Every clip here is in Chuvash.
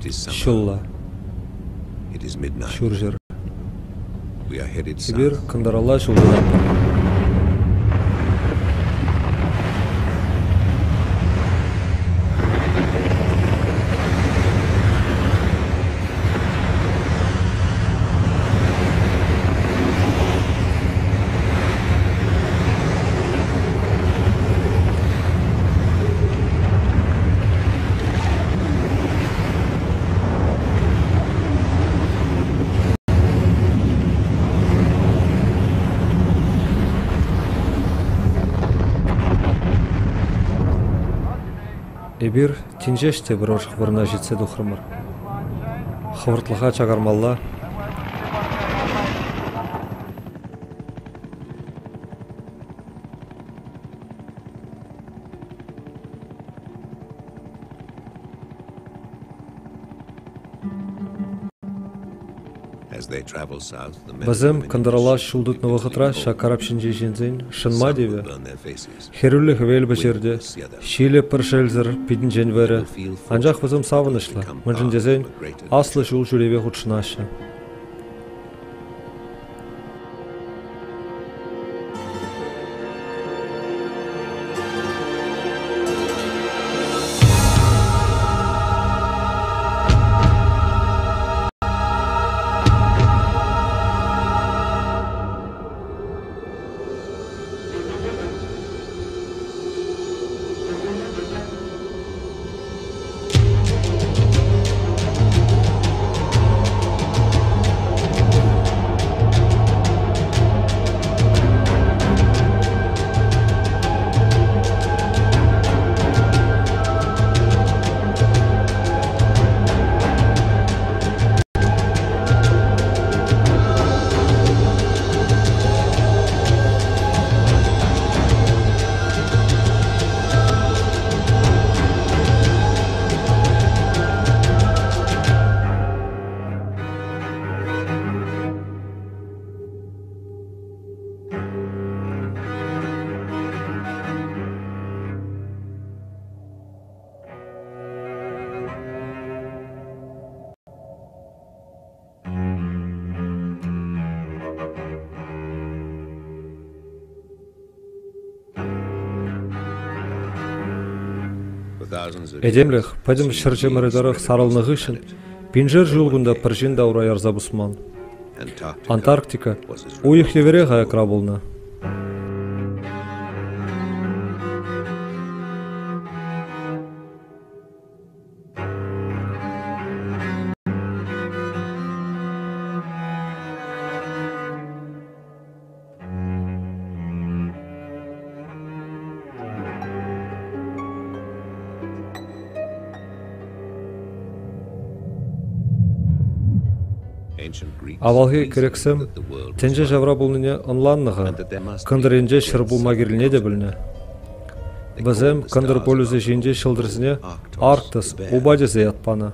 Ҫулла. Ҫурҫӗр. Эпир кӑнтӑралла ҫул тытатпӑр. Эпир тин ҫеҫ тепӗр ӑшӑх вырӑна ҫитсе тухрӑмӑр. Хӑвӑртлӑха чакармалла. Вӗсем кӑнтӑралла ҫул тытнӑ вӑхӑтра ҫак карап ҫинчи ҫынсен шӑнма тивӗ. Хӗрӳллӗ хӗвел пӗҫертӗ, ҫилӗ пӗр шелсӗр питӗнчен вӗрӗ. Анчах вӗсем савӑнӑҫлӑ, мӗншӗн тесен аслӑ ҫул ҫӳреве хутшӑнаҫҫӗ. Этемлӗх пӗтӗм ҫӗр чӑмӑрӗ тӑрӑх сарӑлнӑ хыҫҫӑн пиншер ҫул кунта пӗр ҫын та ура ярса пусман. Антарктика уйӑх евӗрех аякра пулнӑ. Авалхи грексем тӗнче ҫавра пулнине ӑнланнӑ-ха, кӑнтӑр енче ҫӗр пулма кирлине те пӗлнӗ. Вӗсем кӑнтӑр полюсӗ ҫинчи ҫӑлтӑрсене Арктос, упа тесе ят панӑ.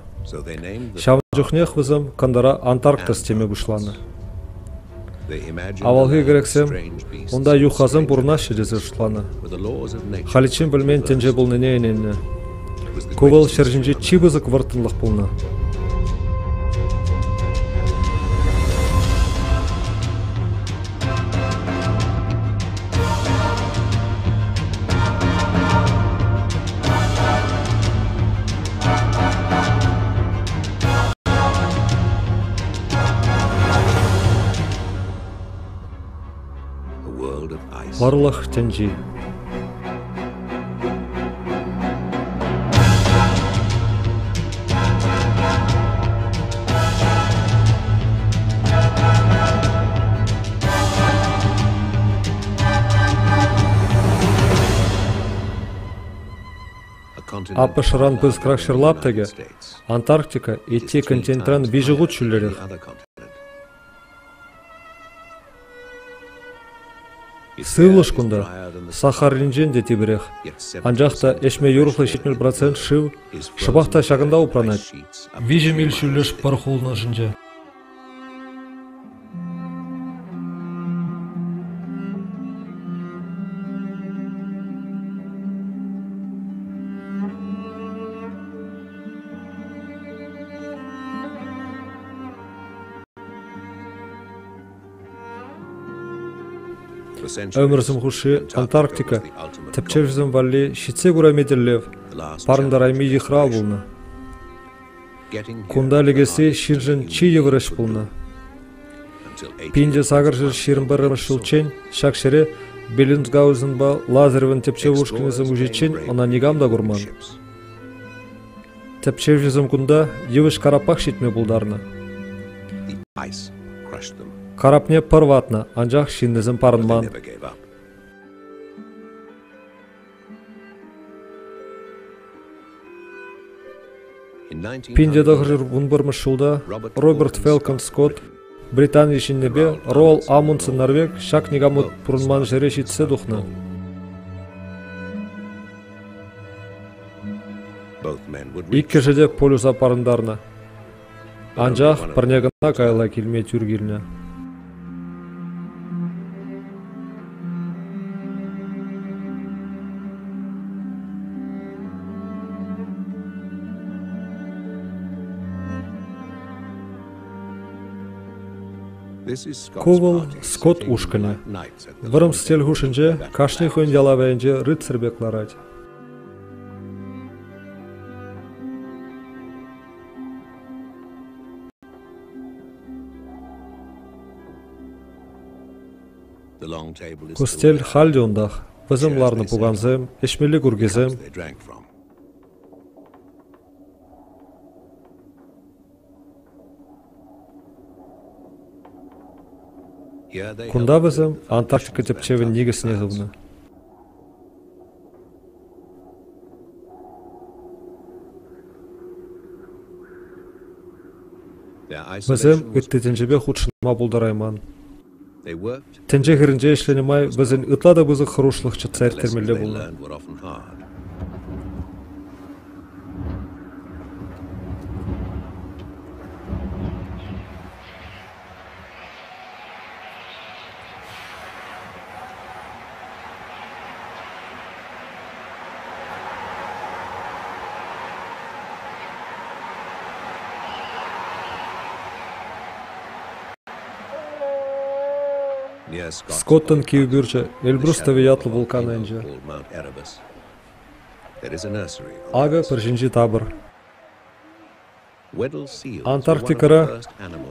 Ҫавӑн чухнех вӗсем кӑнтӑра Антарктос теме пуҫланӑ. Авалхи грексем унта юххасем пурӑнаҫҫӗ тесе шутланӑ. Халиччен пӗлмен тӗнче пулнине ӗненнӗ. Ку вӑл ҫӗр ҫинчи чи пысӑк вӑрттӑнлӑх пулнӑ. Пӑрлӑх тӗнчи. АПШран пысӑкрах ҫӗр лаптӑкӗ Антарктика ытти континентран виҫӗ хут ҫӳллӗрех. Сывлӑш кунта сахарринчен те типӗрех. Анчах та ӗҫме юрӑхлӑ 70% шыв шӑпах та ҫакӑнта упранать. 3 миль ҫӳллӗш пӑр хулӑнӑшӗнче. Ӗмӗрсем хушши Антарктика тӗпчевҫӗсем валли ҫитсе курайми тӗллев, парӑнтарайми йыхрав пулнӑ. Кунта лекесси ҫыншӑн чи йывӑр ӗҫ пулнӑ. 1821 ҫулччен ҫак ҫӗре Беллинсгаузенпа Лазаревӑн тӗпчев ушкӑнӗсем уҫиччен ӑна никам та курман. Тӗпчевҫӗсем кунта йывӑҫ караппах ҫитме пултарнӑ. Карапне пӑр ватнӑ, анчах ҫыннисем парӑнман. 1911 ҫулта Роберт Фелкон Скотт Британи ҫыннипе Роал Амундсен норвег ҫак никам пурӑнман ҫӗре ҫитсе тухнӑ. Иккӗшӗ те полюса парӑнтарнӑ. Анчах пӗрне кӑна каялла килме тӳр килнӗ. Ку вӑл Скотт ушкӑнӗ. Вӑрӑм сӗтел хушшинче кашни хӑйӗн ялавӗнче рыцарь пек ларать. Ку сӗтел халь те унтах. Вӗсем ларнӑ пукансем, ӗҫмелли куркисем. Кунта вӗсем Антарктика тӗпчевӗн никӗсне хывнӑ. Вӗсем ытти тӗнчепе хутшӑнма пултарайман. Тӗнче хӗрринче ӗҫленӗ май вӗсен ытла та пысӑк хӑрушлӑх чӑтса ирттермелле пулнӑ. Скоттӑн кивӗ пӳрчӗ Эльбрус тӑвӗ ятлӑ вулкан айӗнче. Акӑ пӗр ҫинчи тапӑр. Антарктикӑра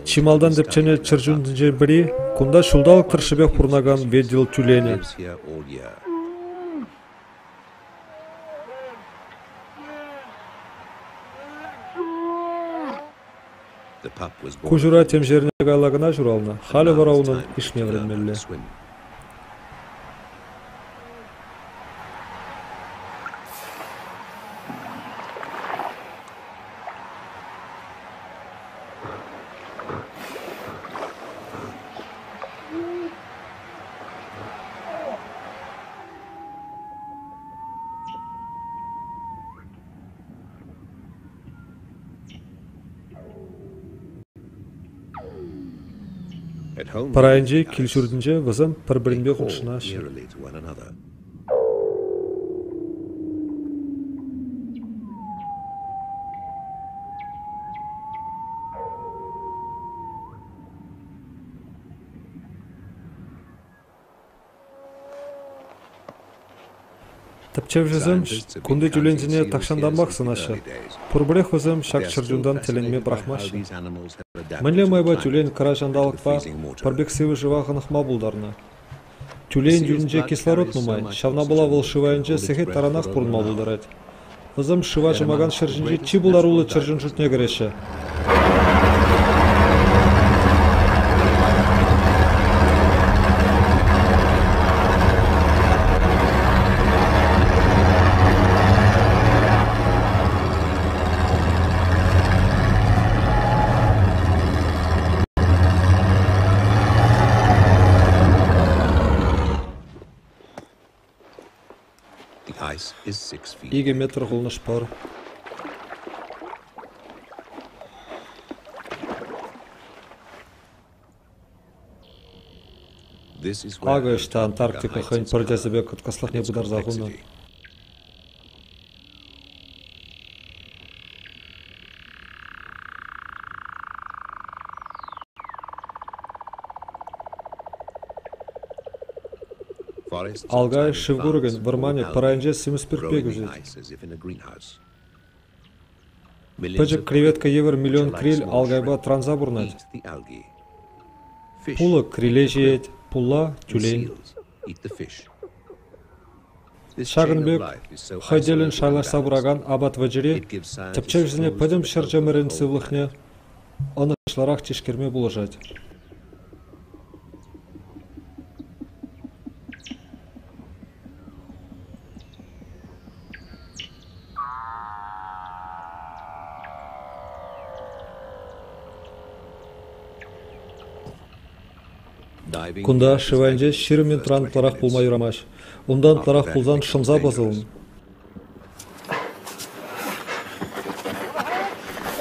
чи малтан тӗпченӗ чӗрчунсенчен пӗри кунта ҫулталӑк тӑршшӗпех пурӑнакан веддил тюленӗ. Ку ҫура темиҫе эрне каялла кӑна ҫуралнӑ, халӗ вара унӑн ишме вӗренмелле. Пӑрайӗнчи кил-ҫуртӗнче вӗсем пӗр-пӗринпе хутшӑнаҫҫӗ. Тӗпчевҫӗсем кунти тюленьсене тахҫантанпах сӑнаҫҫӗ. Пурпӗрех вӗсем ҫак чӗрчунтан тӗлӗнме пӑрахмаҫҫӗ. Мӗнле майпа тюлень кӑра ҫанталӑкпа пӗр пек сивӗ шыва хӑнӑхма пултарнӑ? Тюлень юнӗнче кислород нумай, ҫавна пула вӑл шыв айӗнче сехет таранах пурӑнма пултарать. Вӗсем шыва чӑмакан ҫӗр ҫинчи чи пултаруллӑ чӗрчун шутне кӗреҫҫӗ. 2 метр хулӑнӑш пӑр. Акӑ ӑҫта Антарктика хӑйӗн пӑр тӗсӗпе кӑткӑслӑхне пытарса хунӑ. Алгай шыв курӑкӗн вӑрманӗ пӑр айӗнче симӗс пӳрт пек ӳсет. Пӗчӗк креветка евӗр миллион криль алгайпа тӑранса пурӑнать. Пулӑ криле ҫиет, пулла — тюлень. Ҫакӑн пек хӑй тӗллӗн шайлашса пыракан апат вӑчӑри тӗпчевҫӗсене пӗтӗм ҫӗрчӗмӗрӗн сывлӑхне ӑнӑҫлӑрах тишкерме пулӑшать. Кунта шыв айӗнче 20 минутран ытларах пулма юрамасть. Унтан ытларах пулсан шӑнса пӑсӑлӑн.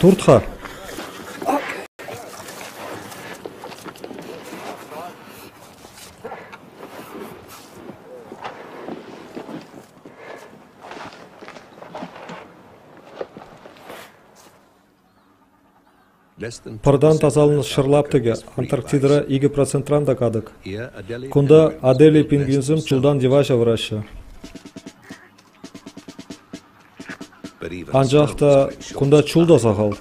Турт-ха. Пӑртан тасалнӑ ҫӗр лаптӑкӗ Антарктидӑра 2 процентран та катӑк. Кунта Адели пингвинсем чултан йӑва ҫавӑраҫҫӗ. Анчах та кунта чул та сахал.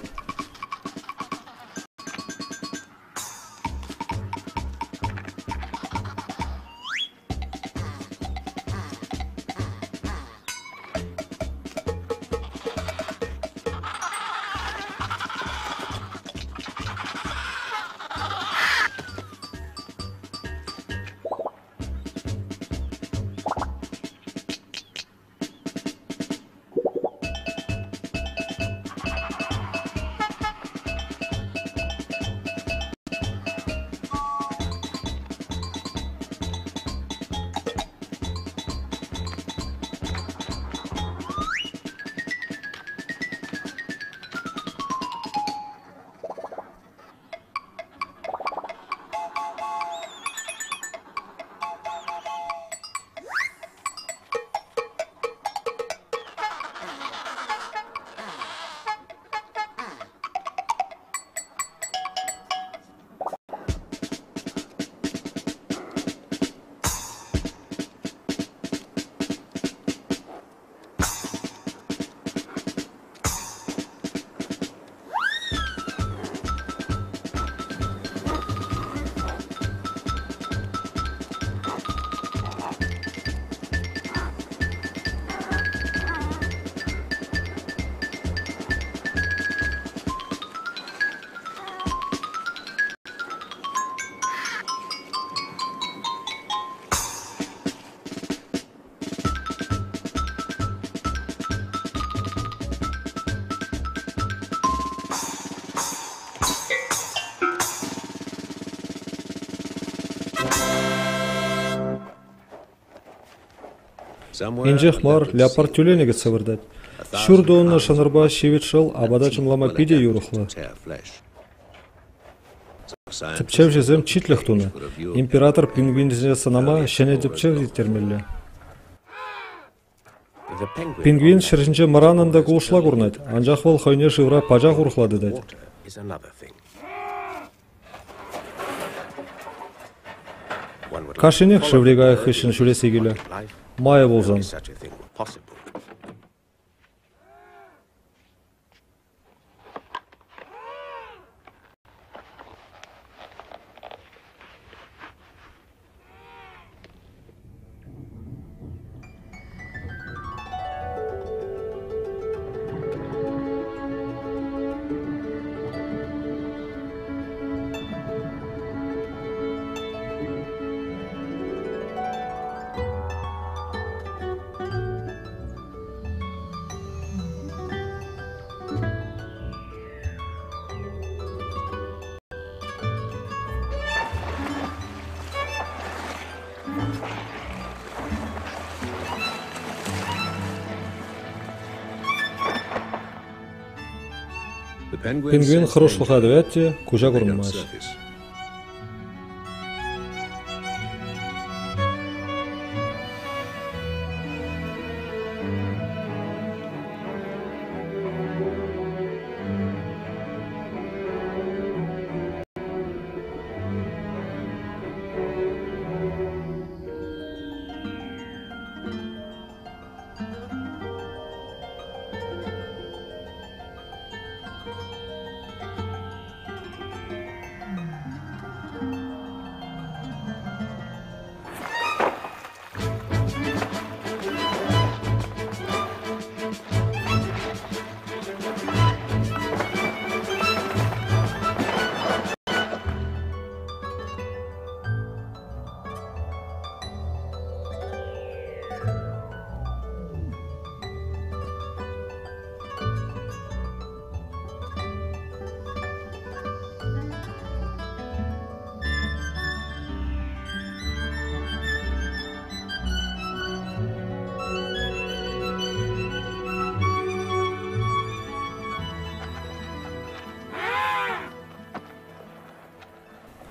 Инҫех мар леопард тюленӗ кӗтсе выртать. Ҫур тонна шӑнӑрпа ҫивӗч шӑл апата чӑмлама питӗ юрӑхлӑ. Тӗпчевҫӗсем читлӗх тунӑ. Император пингвинсене сӑнама ҫӗнӗ тӗпчев ирттермелле. Пингвин ҫӗр ҫинче мӑранӑн та кулӑшла курӑнать, анчах вӑл хӑйне шывра пачах урӑхла тытать. Кашнинех шыври кайӑк хыҫҫӑн ҫӳресси килӗ. Майӗ пулсан. Пингвин хӑрушлӑха туять те куҫа курӑнмасть.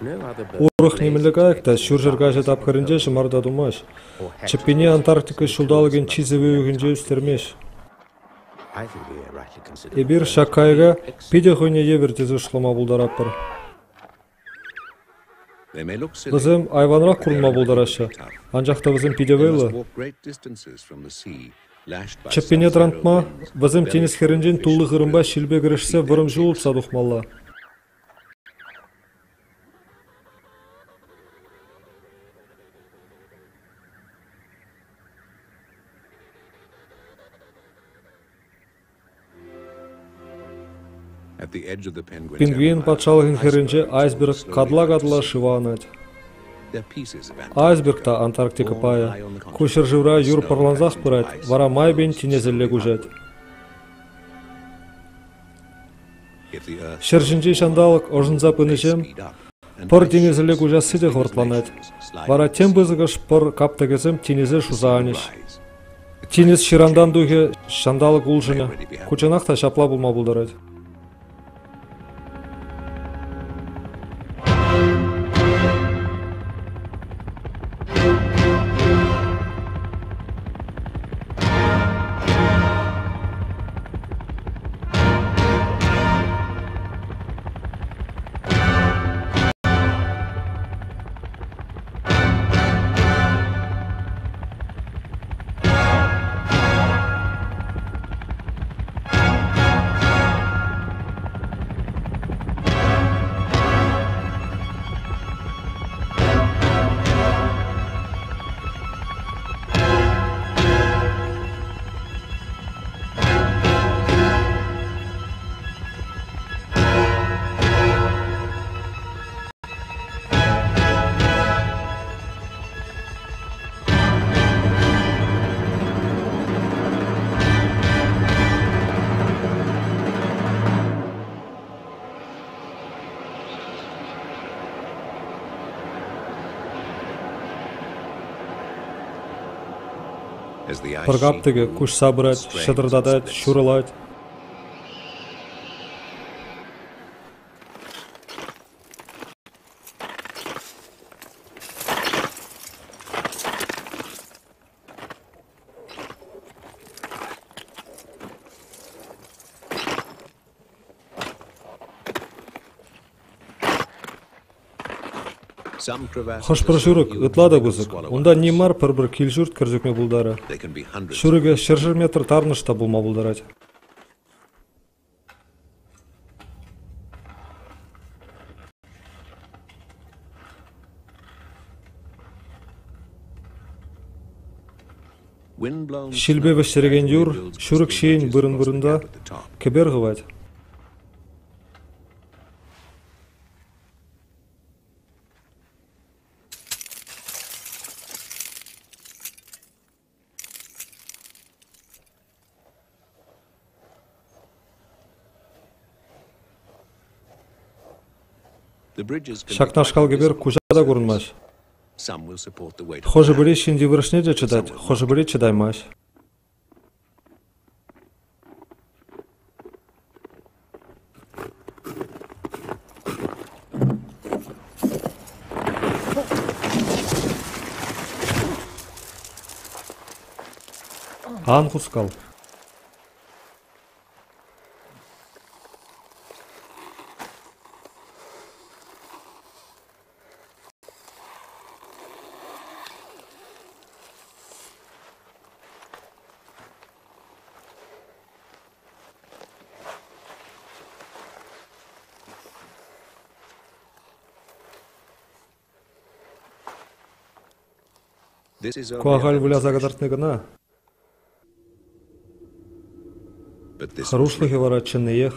Урӑх нимӗнле кайӑк та ҫурҫӗр каҫӑ тапхӑрӗнче ҫӑмарта тумасть. Чӗппине Антарктика ҫулталӑкӗн чи сивӗ уйӑхӗнче ӳстермест. Эпир ҫак кайӑка питӗ хӑйне евӗр тесе шутлама пултаратпӑр. Вӗсем айванрах курӑнма пултараҫҫӗ, анчах та вӗсем питӗ вӑйлӑ. Чӗппине тӑрантма вӗсем тинӗс хӗрринчен тулли хырӑмпа ҫилпе кӗрешсе вӑрӑм ҫул утса тухмалла. Пингвин патшалӑхӗн хӗрринче айсберг катӑла-катӑла шыва анать. Айсберг та Антарктика пайӗ. Ку ҫӗршывра юр пӑрлансах пырать, вара майӗпен тинӗселле куҫать. Ҫӗр ҫинчи ҫанталӑк ӑшӑнса пынӑҫем пӑр тинӗселле куҫасси те хӑвӑртланать. Вара тем пысӑкӑш пӑр каптӑкӗсем тинӗсе шуса анӗҫ. Тинӗс ҫырантан тухӗ, ҫанталӑк улшӑнӗ. Ку чӑнах та ҫапла пулма пултарать. Пӑр каптӑкӗ куҫса пырать, ҫӑтӑртатать, ҫурӑлать. Хӑш-пӗр ҫурӑк ытла та пысӑк, унта ним мар пӗр-пӗр кил-ҫурт кӗрсе ӳкме пултарӗ. Ҫурӑкӗ ҫӗршер метр тарӑнӑш та пулма пултарать. Ҫилпе вӗҫтерекен юр ҫурӑк ҫийӗн вырӑн-вырӑнта кӗпер хывать. Ҫакнашкал кӗпер куҫа та курӑнмасть. Хӑшӗ-пӗри ҫын йывӑрӑшне те чӑтать, хӑшӗ-пӗри чӑтаймасть. Ан хускал. Ку ахаль выляса кӑтартни кӑна. Хӑрушлӑхӗ вара чӑнниех.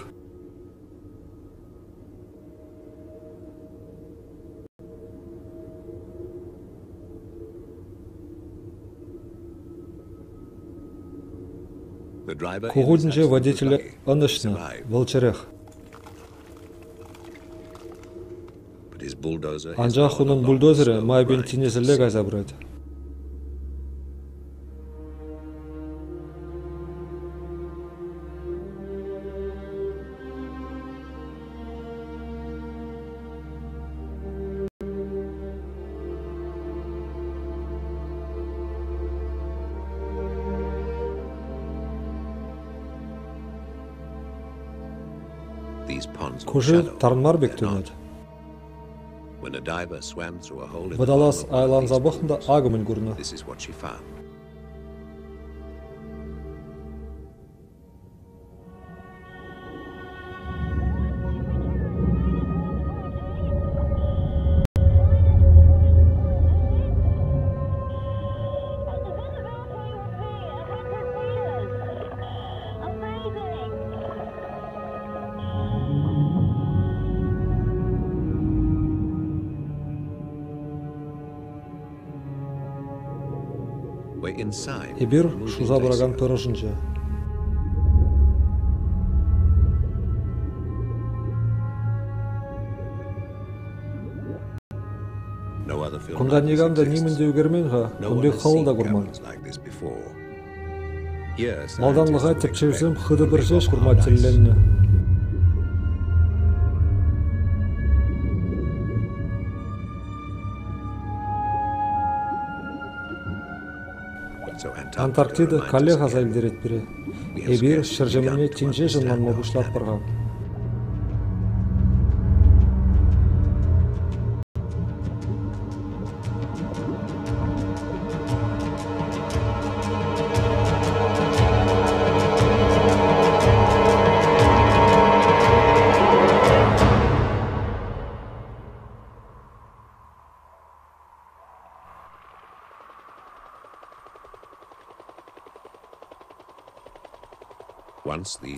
Ку хутӗнче водителе ӑнӑҫнӑ, вӑл чӗрех. Анчах унӑн бульдозерӗ майӗпен тинӗселле кайса пырать. Ку шыв тарӑн мар пек туйӑнать. Водолаз айланса пӑхнӑ та акӑ мӗн курнӑ. Эпир шуса пыракан пӑр ӑшӗнче. Кунта никам та нимӗн те ӳкермен-ха, кун пек хӑвӑл та курман. Малтанлӑха тӗпчевсем хытӑ пӑр ҫеҫ курма тӗлленнӗ. Антарктида каллех аса илтерет пире. Эпир ҫӗршывне тин ҫеҫ ӑнланма пуҫлатпӑр-ха.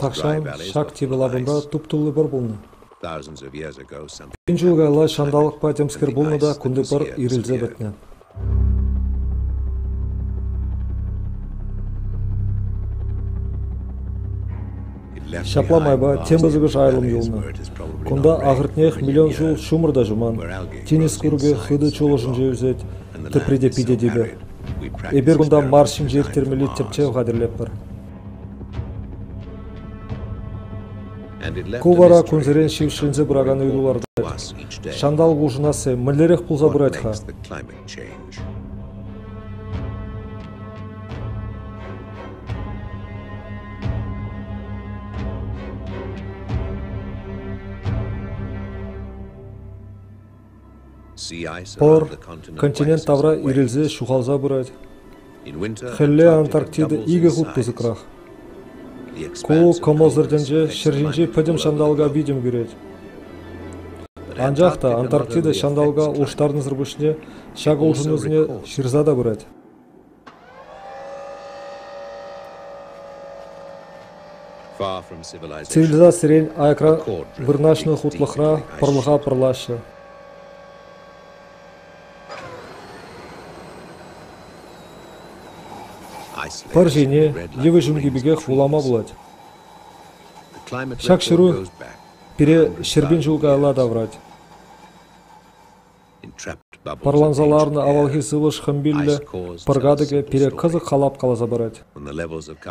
Тахҫан ҫак типӗ лапамра туп-тулли пӑр пулнӑ. Пин ҫул каялла ҫанталӑкпа темскер пулнӑ та кунти пӑр ирӗлсе пӗтнӗ. Ҫапла майпа тем пысӑкӑш айлӑм юлнӑ. Кунта ахӑртнех миллион ҫул ҫумӑр та ҫуман. Тинӗс курӑкӗ хытӑ чул ӑшӗнче ӳсет, тӑпри те питӗ типӗ. Эпир кунта Марс ҫинче ирттермелли тӗпчев хатӗрлетпӗр. Ку вара кунсерен ҫивӗчленсе пыракан ыйту лартать. Ҫанталӑк улшӑнасси мӗнлерех пулса пырать-ха? Пӑр континент тавра ирӗлсе ҫухалса пырать. Хӗлле Антарктида икӗ хут пысӑкрах. Ку кӑмӑлсӑр тӗнче ҫӗр ҫинчи пӗтӗм ҫанталӑка витӗм кӳрет. Анчах та Антарктида ҫанталӑка улӑштарнисӗр пуҫне ҫак улшӑнусене ҫырса та пырать. Цивилизацирен аякра вырнаҫнӑ хутлӑхра пӑрлӑха пӑрлаҫҫӗ. Пӑр ҫине йывӑҫ унки пекех вулама пулать. Ҫак ҫыру пире ҫӗрпин ҫул каялла тавӑрать. Пӑрланса ларнӑ авалхи сывлӑш хӑмпиллӗ пӑр катӑкӗ пире кӑсӑк халап каласа парать.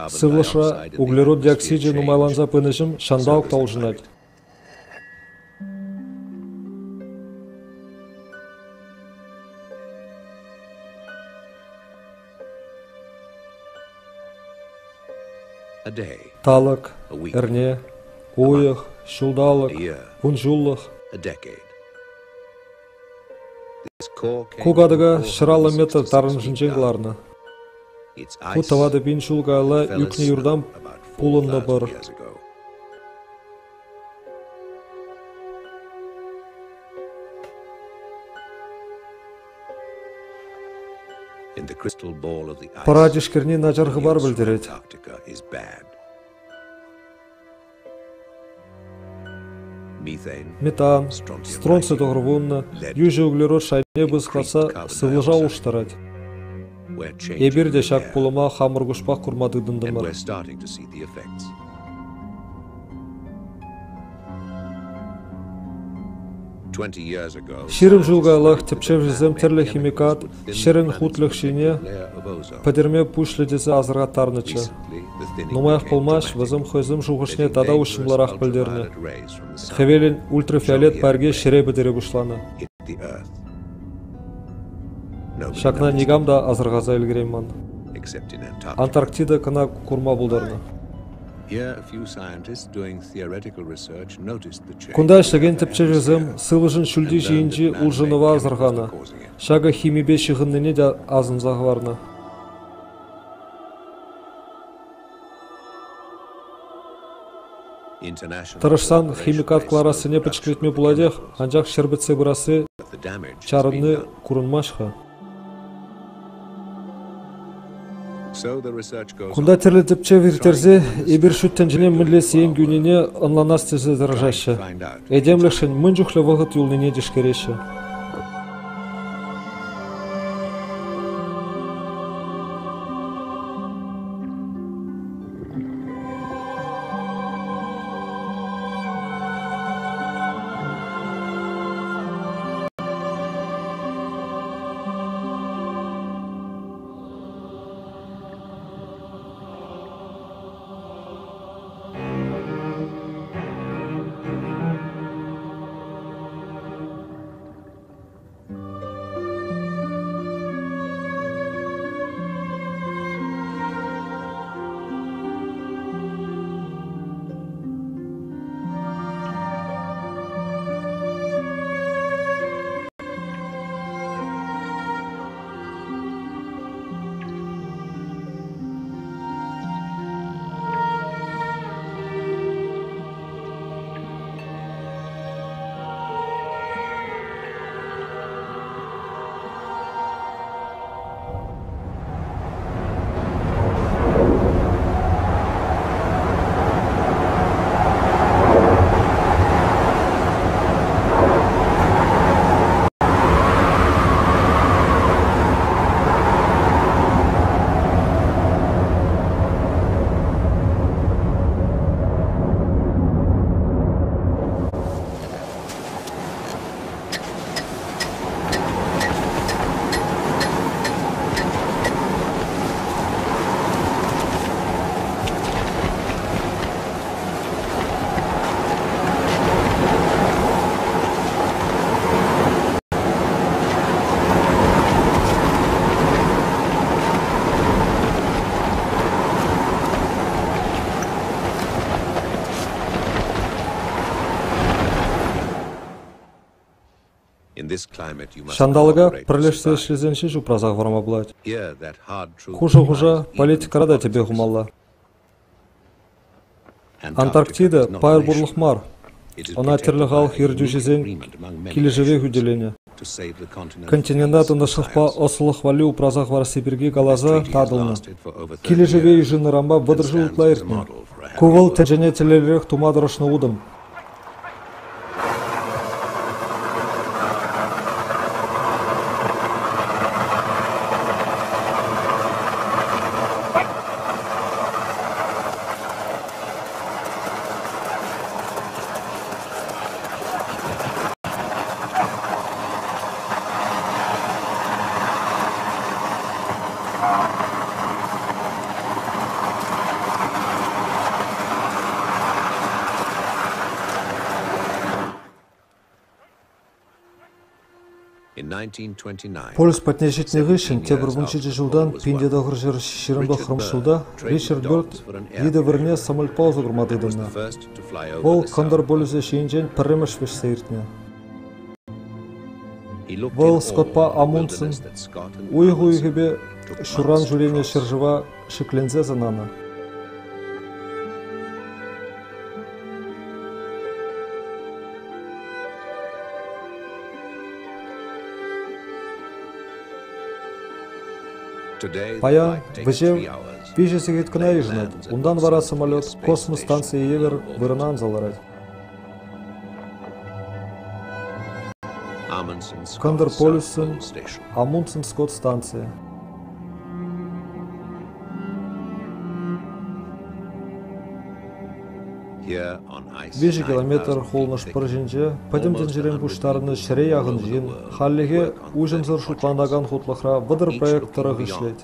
Сывлӑшра углерод диоксичӗ нумайланса пынӑҫем ҫанталӑк та улшӑнать. Талӑк, эрне, уйӑх, ҫулталӑк, кун-ҫуллӑх. Ку катӑка 150 метр тарӑнӑшӗнчен кӑларнӑ. Ку 4000 ҫул каялла ӳкнӗ юртан пулӑннӑ пӑр. Пӑра тишкерни начар хыпар пӗлтерет. Метан, стронций тӑхӑрвуннӑ, йӳҫӗ углерод шайне пысӑклатса сывлӑша улӑштарать. Эпир те ҫак пулӑма хамӑр куҫпах курма тытӑнтӑмӑр. 20 ҫул каяллах тӗпчевҫӗсем тӗрлӗ химикат ҫӗрӗн хутлӑх ҫине пӗтерме пуҫлӗ тесе асӑрхаттарнӑччӗ. Нумаях пулмасть вӗсем хӑйсен шухӑшне тата уҫӑмлӑрах пӗлтернӗ. Хӗвелӗн ультрафиолет пайӑрки ҫӗре пӗтере пуҫланӑ. Ҫакна никам та асӑрхаса ӗлкӗреймен. Антарктида кӑна курма пултарнӑ. Кунта ӗҫлекен тӗпчевҫӗсем сывлӑшӑн ҫӳлти ҫийӗнчи улшӑнӑва асӑрханӑ, ҫакӑ химипе ҫыхӑннине те асӑнса хӑварнӑ. Тӑрӑшсан химикат кӑларассине пӗчӗклетме пулатех, анчах ҫӗр пӗтсе пырасси чарӑнни курӑнмасть-ха. Кунта тӗрлӗ тӗпчев ирттерсе эпир ҫут тӗнчене мӗнле сиен кӳнине ӑнланас тесе тӑрӑшаҫҫӗ, этемлӗхшӗн мӗн чухлӗ вӑхӑт юлнине тишкереҫҫӗ. Ҫанталӑка пӗрлешсе ӗҫлесен ҫеҫ упраса хӑварма пулать. Хушӑ-хушӑ политикӑра та тӗпе хумалла. Антарктида пайӑр пурлӑх мар, ӑна тӗрлӗ халӑх ертӳҫисен килӗшӗве хӳтӗленӗ. Континента тӑнӑҫлӑхпа ӑслӑлӑх валли упраса хӑварасси пирки каласа татӑлнӑ. Килӗшӗве йышӑннӑранпа 30 ҫул ытла иртнӗ. Ку вӑл тӗнчене тӗллевлӗрех тума тӑрӑшнӑ утӑм. Полюс патне ҫитнӗ хыҫҫӑн тепӗр 17 ҫултан 1929 ҫулта Ричард Бёрд йытӑ вырӑнне самолетпа усӑ курма тытӑннӑ. Вӑл Кӑнтӑр полюсӗ ҫийӗнчен пӗрремӗш вӗҫсе иртнӗ. Вӑл Скоттпа Амундсен уйӑх-уйӑхӗпе ҫурран ҫӳренӗ ҫӗршыва шикленсе сӑнанӑ. Паян вӗҫев 3 сехет кӑна йышӑнать, унтан вара самолет космос станцийӗ евӗр вырӑна анса ларать. Кӑнтӑр полюсӗн Амундсен-Скотт станцийӗ. 3 километр хулӑнӑш пӑр ҫинче пӗтӗм тӗнчерен пуҫтарӑннӑ ҫӗре яхӑн ҫын хальлӗхе уҫӑмсӑр шутланакан хутлӑхра 30 проект тӑрӑх ӗҫлет.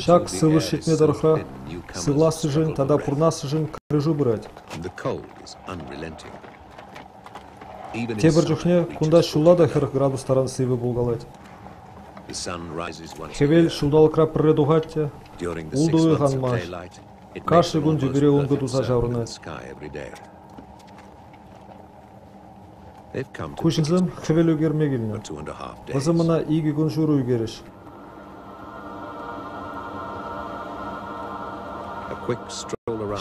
Ҫак сывлӑш ҫитнӗ тӑрӑхра сывлассишӗн тата пурӑнассишӗн кӗрешӳ пырать. Тепӗр чухне кунта ҫулла та 40 градус таран сивӗ пулкалать. Хӗвел ҫулталӑкра пӗрре тухать те ултӑ уйӑх анмасть. Кашни кун тӳпере ункӑ туса ҫаврӑнать. Ку ҫынсем хӗвел ӳкерме килнӗ. Вӗсем ӑна 2 кун ҫурӑ ӳкерӗҫ.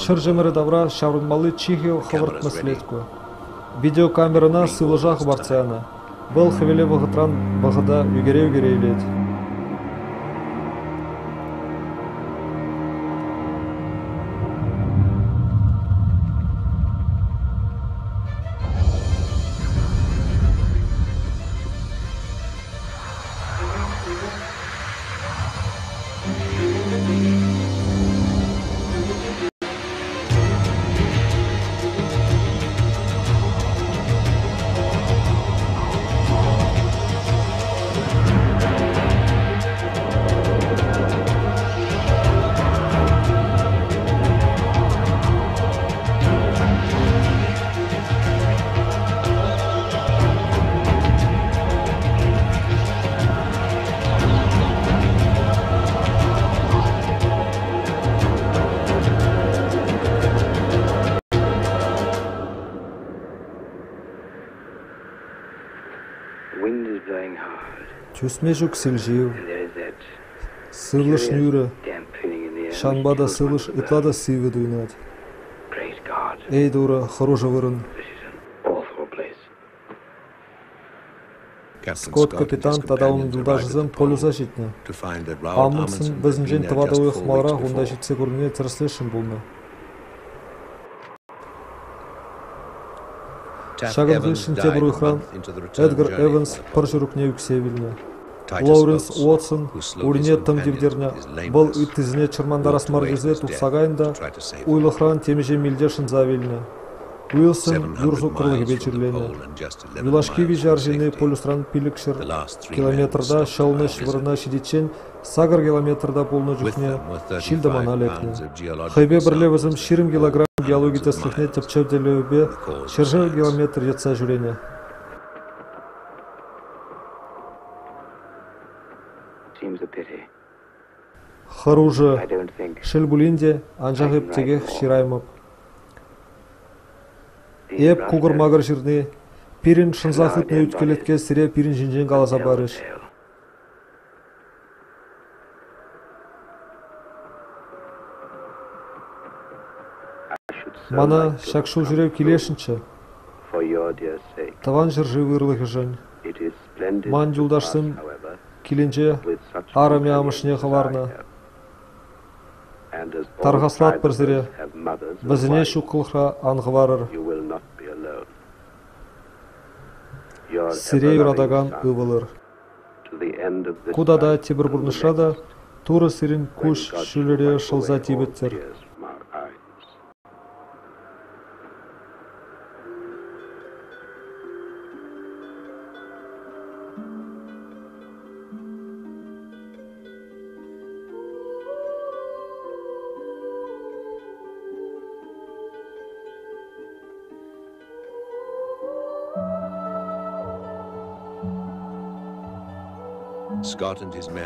Ҫӗр чӑмӑрӗ тавра ҫаврӑнмалли чи хӑвӑрт меслет ку. Видеокамерӑна сывлӑша хӑпартса янӑ. Вӑл хӗвеле вӑхӑтран вӑхӑта ӳкере-ӳкере илет. Тӳсме ҫук сил-ҫил, сывлӑш нӳрӗ, ҫавӑнпа та сывлӑш ытла та сивӗ туйӑнать. Эй, Турӑ, хӑрушӑ вырӑн! Скотт капитан тата унӑн юлташӗсем полюса ҫитнӗ. Амундсен вӗсенчен тӑватӑ уйӑх маларах унта ҫитсе курнине тӗрӗслесшӗн пулнӑ. Ҫакӑн хыҫҫӑн тепӗр уйӑхран Эдгар Эванс пӑр ҫурӑкне ӳксе вилнӗ. Лоуренс Уотсон урине тӑм тивтернӗ, вӑл ыттисене чӑрмантарас мар тесе тухса кайнӑ та уйлӑхран темиҫе мильте шӑнса вилнӗ. Уилсон юр суккӑрлӑхӗпе чирленӗ. Юлашки виҫӗ арҫынни полюсран 500 километрта ҫӑлӑнӑҫ вырӑна ҫитиччен 8 километрта пулнӑ чухне ҫил-тӑмана лекнӗ. Хӑйпе пӗрле вӗсем 20 килограмм геологи тӗслӗхне тӗпчев тӗллевӗпе ҫӗршер километр йӑтса ҫӳренӗ. Хӑрушӑ, шел пулин те, анчах эп текех ҫыраймӑп. Эп кукӑр-макӑр ҫырни, пирӗн шӑнса хытнӑ ӳт-кӗлетке сире пирӗн ҫинчен каласа парӗҫ. Мана ҫак ҫулҫӳрев килесшӗнччӗ. Тӑван ҫӗршыв ырлӑхӗшӗн. Ман юлташсем килӗнче арӑмӗ амӑшне хӑварнӑ. Тархаслатпӑр сире, вӗсене ҫуклӑхра ан хӑварӑр. Сире юратакан ывӑлӑр. Ку тата тепӗр пурнӑҫра та Турӑ сирӗн куҫ ҫулӗре шӑлса типӗттӗр.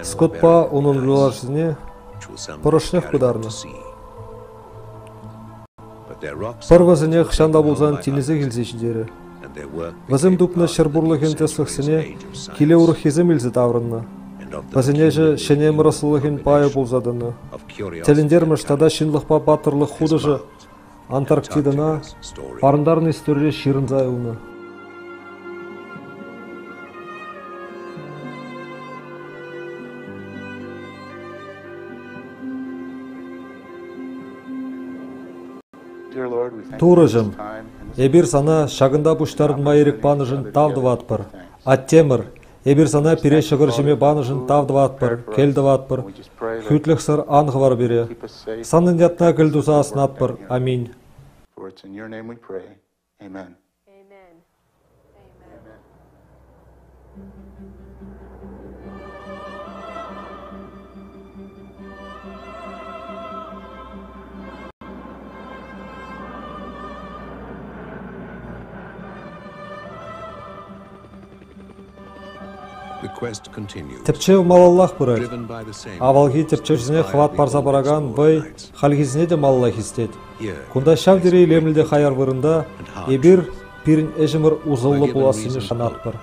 Скоттпа унӑн юлташӗсене пӑрӑшнех пытарнӑ. Пӑр вӗсене хӑҫан та пулсан тинӗсех илсе ҫитерӗ. Вӗсем тупнӑ ҫӗр пурлӑхӗн тӗслӗхсене киле урӑххисем илсе таврӑннӑ. Вӗсен ӗҫӗ ҫӗнӗ ӗмӗр ӑслӑлӑхӗн пайӗ пулса тӑнӑ. Тӗлӗнтермӗш тата ҫынлӑхпа паттӑрлӑх хутӑшӗ Антарктидӑна парӑнтарнӑ историре ҫырӑнса юлнӑ. Турӑҫӑм, эпир сана ҫакӑнта пуҫтарӑнма ирӗк панӑшӑн тав тӑватпӑр. Аттемӗр, эпир сана пире ҫӑкӑр ҫиме панӑшӑн тав тӑватпӑр, кӗл тӑватпӑр. Хӳтлӗхсӗр ан хӑвар пире. Санӑн ятна кӗл туса асӑнатпӑр. Аминь. Amen. Тӗпчев малаллах пырать. Авалхи тӗпчевҫӗсене хӑват парса паракан вӑй хальхисене те малалла хистет. Кунта ҫав тери илемлӗ те хаяр вырӑнта эпир пирӗн ӗҫӗмӗр усӑллӑ пулассине шанатпӑр.